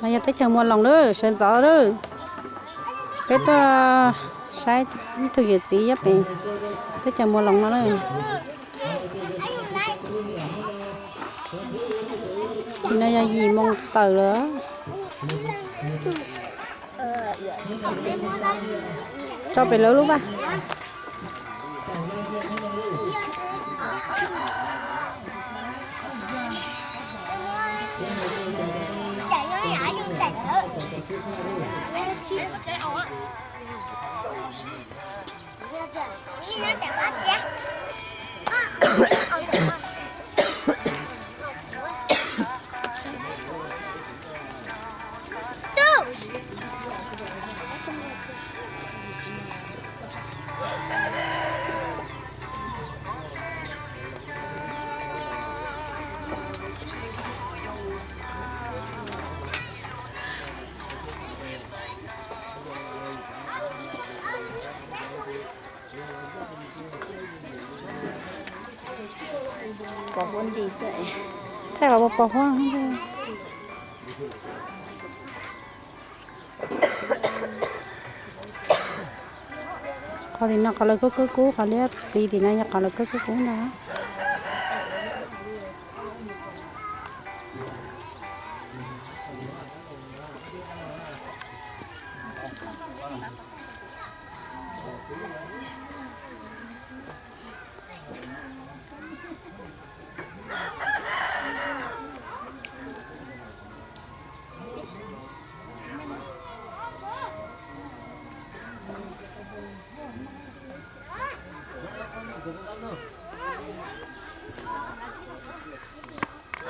Yog teb chaws Muas Loos lawm, sawv ntxov lawm. Peb tuaj saib ib tug yawm txiv nyob pem teb chaws Muas Loos no lawm. Tim no yog yim moo tawm lawm. Tso pem lawv lub vaj. Pos huab nti xwb. Thaij qhov pos huab. Qhov tim no qhov lawv kub kub kub, qhov liab pliv tim no yog qhov lawv kub kub kub ntag.